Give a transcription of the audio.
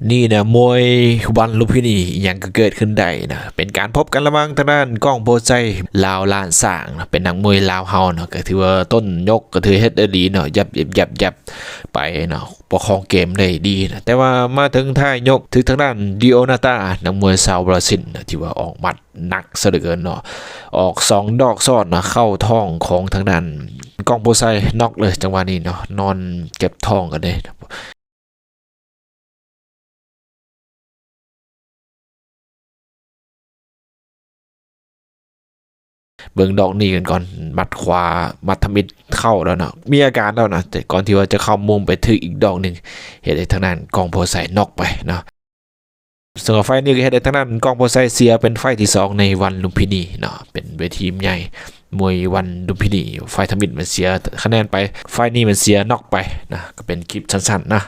ນີ້ນະ ມວຍວັນລຸມພິນີ ອີ່ຫຍັງກໍເກີດຂຶ້ນໄດ້ນະ. ເປັນການພົບກັນລະຫວ່າງທາງດ້ານກ້ອງໂພໄຊ ລາວລ້ານຊ້າງນະ ເປັນນັກມວຍລາວເຮົາເນາະ ກໍຖືວ່າຕົ້ນຍົກກໍຖືເຮັດໄດ້ດີເນາະ ຍັບໆໆໆ ໄປເນາະ ປະຄອງເກມໄດ້ດີນະ. ແຕ່ວ່າມາເຖິງທ້າຍຍົກ ຖືກທາງດ້ານດີໂອນາຕາ ນັກມວຍຊາວບຣາຊິນນະ ທີ່ວ່າອອກໝັດໜັກຊະເຫຼືອເກີນເນາະ ອອກສອງດອກຊ້ອນນະ ເຂົ້າທ້ອງຂອງທາງດ້ານກ້ອງໂພໄຊ ນັອກເລີຍ ຈັງຫວະນີ້ເນາະ ນອນເຈັບທ້ອງກັນເດ້. ເບິ່ງດອກນີ້ກັນກ່ອນ ໝັດຂວາ ໝັດທຳອິດເຂົ້າແລ້ວເນາະ ມີອາການແລ້ວນະ ແຕ່ກ່ອນທີ່ວ່າຈະເຂົ້າມຸມໄປຖືກອີກດອກໜຶ່ງ ເຮັດໃຫ້ທາງດ້ານກ້ອງໂພໄຊນັອກໄປເນາະ. ສຳລັບໄຟນີ້ກໍເຮັດໃຫ້ທາງດ້ານກ້ອງໂພໄຊເສຍເປັນໄຟທີສອງໃນວັນລຸມພິນີເນາະ ເປັນເວທີໃຫຍ່ມວຍວັນລຸມພິນີ ໄຟທຳອິດມັນເສຍຄະແນນໄປ ໄຟນີ້ມັນເສຍນັອກໄປນະ ກໍເປັນຄລິບສັ້ນໆນະ.